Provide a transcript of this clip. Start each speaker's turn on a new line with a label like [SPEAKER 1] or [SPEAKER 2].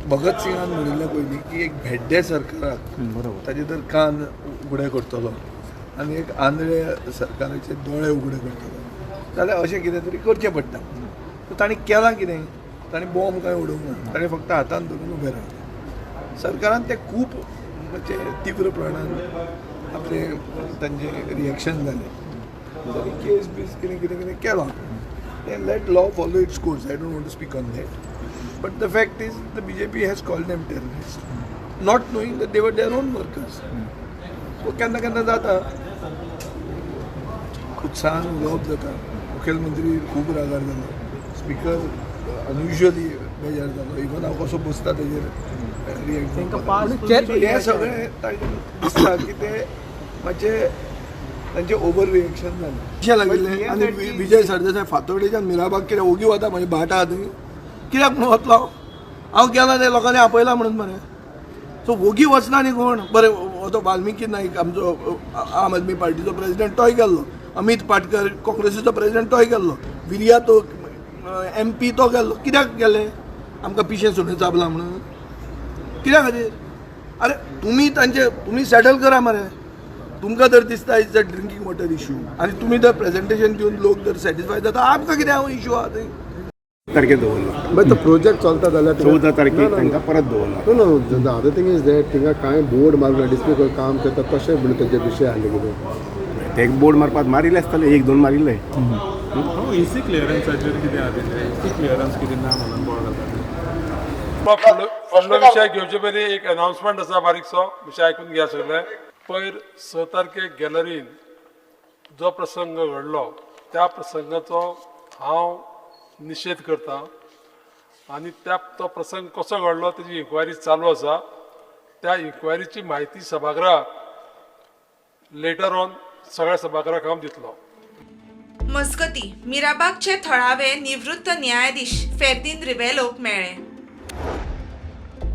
[SPEAKER 1] भगत सिंगान म्हणिल्लें पयलीं की एक भेड्डे सरकाराक ताजे तर कान उगडे करतलो आनी एक आंधळे सरकाराचे दोळे उगडे करतलो जाल्यार अशें कितें तरी करचें पडटा. सो तांणी केलां कितें, तांणी बॉम्ब कांय उडोवंक ना, ताणें फक्त हातान धरून उबें रावलें. सरकारान तें खूब म्हणजे तीव्र प्रमाणान आपले तांचें रिएक्शन जालें. तरी केस बीस कितें कितें कितें केलां. Let law follow its course. I don't want to speak on that. But the fact is, the BJP has called them terrorists, not knowing that they were their own workers. So केन्ना केन्ना जाता, उत्साहान उलोवप जाता. मुखेलमंत्री खूब रागार जालो, स्पीकर अनयुज्युअली बेजार जालो, इवन हांव कसो बसता तेजेर रिएक्ट. हें सगळें तांकां दिसता की ते मातशें तांचें ओवर रिएक्शन जालें अशें लागिल्लें. आनी विजय सरदेसाय फातोर्डेच्यान मिराबाग कित्याक ओगी वता, म्हजी भाट आहा थंय, कित्याक म्हणून वतलो हांव गेला ते लोकांनी आपयला म्हणून मरे. सो वोगी वचना न्ही कोण. बरें, तो वाल्मिकी नाईक आमचो आम आदमी पार्टीचो प्रेजिडेंट तोय गेल्लो, अमीत पाटकर काँग्रेसीचो प्रेजिडेंट तोय गेल्लो, विरिया तो एमपी तो गेल्लो. कित्याक गेले? आमकां पिशें सुणें चाबलां म्हणून कित्या खातीर? अरे तुमी तांचे तुमी सेटल करा मरे. तुमकां जर दिसता it's a drinking water issue आनी तुमी जर प्रेजेंटेशन दिवन लोक जर सॅटिस्फाय जाता, आमकां कितें इशू आहा थंय?
[SPEAKER 2] तारखेर दवरला.
[SPEAKER 3] बट तो प्रोजेक्ट चलता जाल्यार
[SPEAKER 2] 14 तारखेक तांकां परत दवरला.
[SPEAKER 3] No, the other thing is that थिंगा कांय बोर्ड मारून डिस्प्ले करून काम करता तशें म्हणून तेजे विशय आहले कितें.
[SPEAKER 2] ते बोर्ड मारपाक मारिल्ले आसतले, एक दोन मारिल्ले.
[SPEAKER 4] एसी क्लियरन्साचेर कितें आहा तें, एसी क्लियरन्स कितें ना म्हणून बोर्ड घालता.
[SPEAKER 5] फुडलो विशय घेवचे पयलीं एक अनाउन्समेंट आसा बारीकसो, विशय आयकून घ्या सगळे. पयर 6 तारखेक गॅलरीन जो प्रसंग घडलो त्या प्रसंगाचो हांव निशेध करता आनी त्या तो प्रसंग कसो घडलो तेजी इन्क्वायरी चालू आसा. त्या इन्क्वायरीची म्हायती सभागृहाक लेटर ऑन सगळ्या सभागृहाक हांव दितलो.
[SPEAKER 6] मजगती मिराबागचे थळावे निवृत्त न्यायाधीश फेर्दीन रिबेलोक मेळ्ळे.